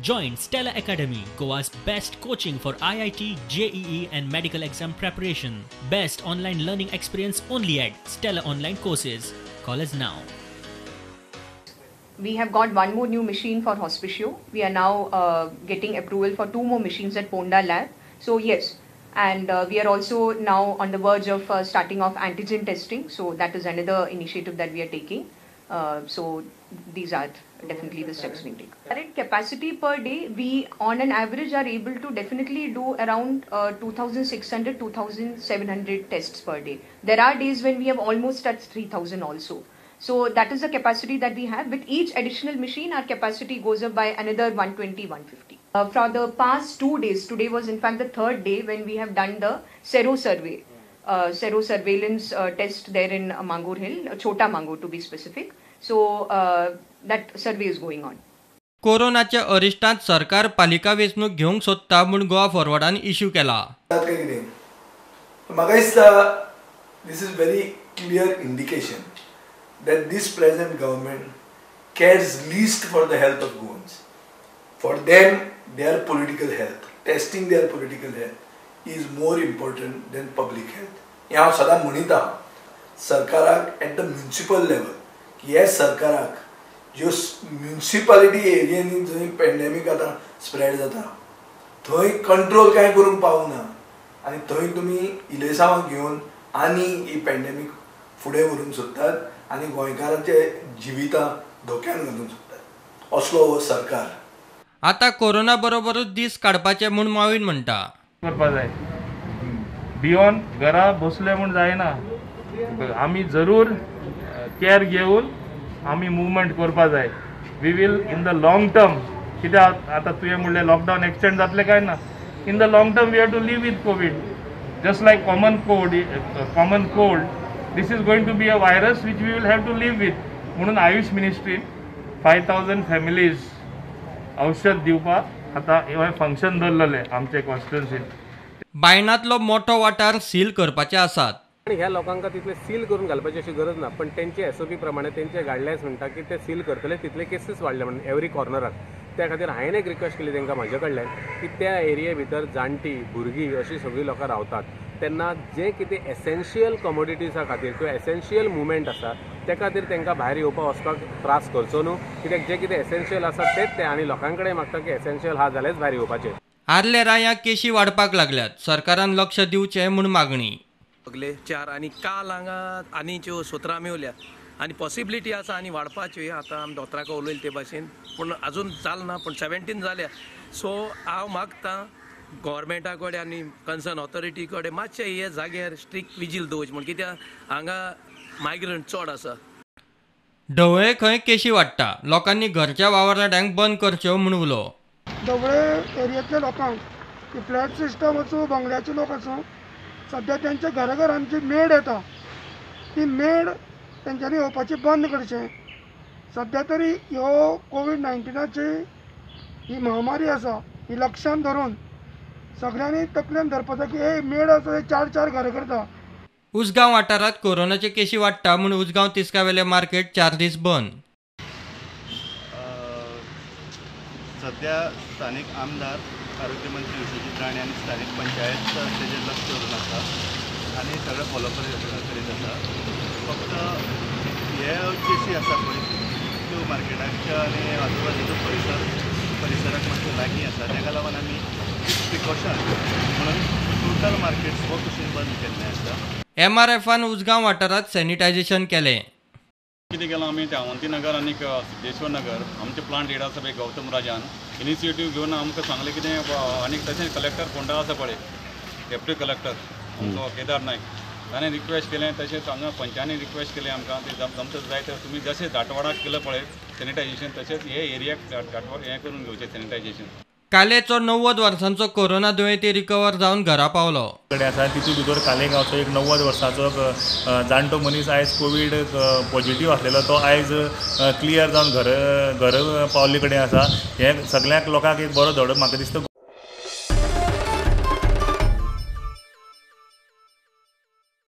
Join Stella Academy, Goa's best coaching for IIT, JEE and medical exam preparation. Best online learning experience only at Stella Online Courses. Call us now. We have got one more new machine for Hospicio. We are now getting approval for 2 more machines at Ponda Lab. So yes, and we are also now on the verge of starting off antigen testing. So that is another initiative that we are taking. So these are definitely the steps we take. Current capacity per day, we on an average are able to definitely do around 2,600, 2,700 tests per day. There are days when we have almost touched 3,000 also. So that is the capacity that we have. With each additional machine, our capacity goes up by another 120, 150. For the past 2 days, today was in fact the third day when we have done the sero survey, sero surveillance test there in Mangur Hill, Chota Mangur to be specific. So that survey is going on. कोरोनाच्या अरिश्टांत सरकार पालिका वेंचणूक घेवंक सोदता म्हूण Goa फॉरवर्डान issue केला. म्हाका दिसता this is very clear indication that this present government cares least for the health of Goans. For them, their political health, testing their political health is more important than public health. हें हांव सदां म्हणीत आहा सरकाराक eight the municipal level की हे सरकाराक ज्यो म्युनिसिपालिटी एरियांनी जंय पेंडेमीक आतां स्प्रेड जाता थंय कंट्रोल कांय करूंक पावना आनी थंय तुमी इलेसांवां घेवन आनी ही पेंडेमीक फुडें व्हरूंक सोदतात आनी गोंयकारांचे जिवितां धोक्यान घालूंक सोदतात. असलो हो सरकार. आतां कोरोना बरोबरूच दीस काडपाचे म्हूण मावीन म्हणटा. करपा जाय भियोन घरा बसले म्हूण जायना, आमी जरूर केअर घेवन आमी मुवमेंट करपा जाय. We will in the long term, कित्याक आतां तुवें म्हणलें लॉकडावन एक्सटेंड जातलें काय ना, in the long term we have to live with COVID. Just like common cold, this is going to be a virus which we will have to live with. म्हणून Ayush मिनिस्ट्रीन 5,000 families औषध दिवपाक आतां हें function दवरलेलें आमचे कॉन्स्टिट्युन्सीन. बायणांतलो मोठो वाठार सील करपाचे आसात आनी ह्या लोकांक तितले सील करून घालपाची अशी गरज ना, पण तेंचे एसओपी प्रमाणे तेंचे गायडलायन्स म्हणटा की ते सील करतले तितले केसीस वाडले म्हणून एवरी कॉर्नराक. त्या खातीर हांवें एक रिक्वेस्ट केली तांकां म्हाजे कडल्यान की त्या एरिये भितर जाणटी भुरगीं अशीं सगळीं लोकां रावतात तेन्ना जे कितें एसेन्शियल कमोडिटीजा खातीर किंवा एसेन्शियल मुवमेंट आसा त्या खातीर तांकां भायर येवपाक वचपाक त्रास करचो न्हू, कित्याक जे कितें एसेन्शियल आसा तेच ते आनी लोकां कडेन मागता की एसेन्शियल आहा जाल्यारच भायर येवपाचें. आर्ले राया केशी वाडपाक लागल्यात, सरकारान लक्ष दिवचें म्हूण मागणी. सगळे 4 आनी काल हांगा आनी त्यो 17 मेवल्या आनी पॉसिबिलिटी आसा आनी वाडपाची. आतां आमी दोतोराक उलयले ते भाशेन, पूण अजून जाल ना, पूण 17 जाल्या. सो हांव मागता गव्हर्मेंटा कडेन आनी कन्सर्न ऑथॉरिटी कडेन मातशें हे जाग्यार स्ट्रिक्ट विजील दवरचें म्हूण, कित्याक हांगा मायग्रंट चड आसा. ढवळे खंय केशी वाडटा, लोकांनी घरच्या वावराड्यांक बंद करच्यो म्हूण उलो. ढवळे एरियेंतल्या लोकांक की फ्लॅट सिस्टम आसूं बंगल्याचे लोक आसूं, सद्या तेंच्या घरा घरान जी मेड येता ती मेड तेंच्यांनी येवपाची बंद करचें. सद्या तरी ह्यो कोवीड-19ची ही महामारी आसा ही लक्षान धरून सगळ्यांनी तकलेन धरपाचो की हे मेड आसा ते 4-4 घरां करता. उसगांव वाठारांत कोरोनाचे केशी वाडटा म्हूण उसगांव तिस्कावेले मार्केट 4 दीस बंद. सध्या स्थानीक आमदार, आरोग्य मंत्री विश्वजीत राणे आनी स्थानीक पंचायत तेजेर लक्ष दवरून आसा आनी सगळें फॉलो करीत आसा. फक्त हे केशी आसा पळय त्यो मार्केटाच्या आनी आजूबाजूचो परिसराक मातशें लागीं आसा, तेका लागून आमी प्रिकॉशन म्हणून टोटल मार्केट हो कुशीन बंद केल्लें आसा. एमआरएफान उसगांव वाठारांत सॅनिटायझेशन केलें. कितें केलां आमी ते अवंती नगर आनी सिद्धेश्वर नगर आमचे प्लांट हेड आसा पळय गौतम राजान इनिशिएटीव घेवन आमकां सांगलें कितें, आनी तशेंच कलेक्टर फोंडा आसा पळय डेप्युटी कलेक्टर आमचो केदार नायक ताणें रिक्वेस्ट केलें, तशेंच हांगा पंचांनी रिक्वेस्ट केलें आमकां ते जमता जाय तर तुमी जशें दाटवाडाक केलें पळय सॅनिटायझेशन तशेंच हे एरियाक दाटवाड हें करून घेवचें सॅनिटायझेशन. कालेचो 90 वर्सांचो कोरोना दुयेंती रिकवर जावन घरा पावलो. कडेन आसा तितून भितर काले गांवचो एक 90 वर्सांचो जाणटो मनीस आयज कोवीड पॉझिटिव्ह आसलेलो तो आयज क्लियर जावन घर घर पावल्ले कडेन आसा. हें सगळ्यांक लोकांक एक बरो धडो म्हाका दिसता.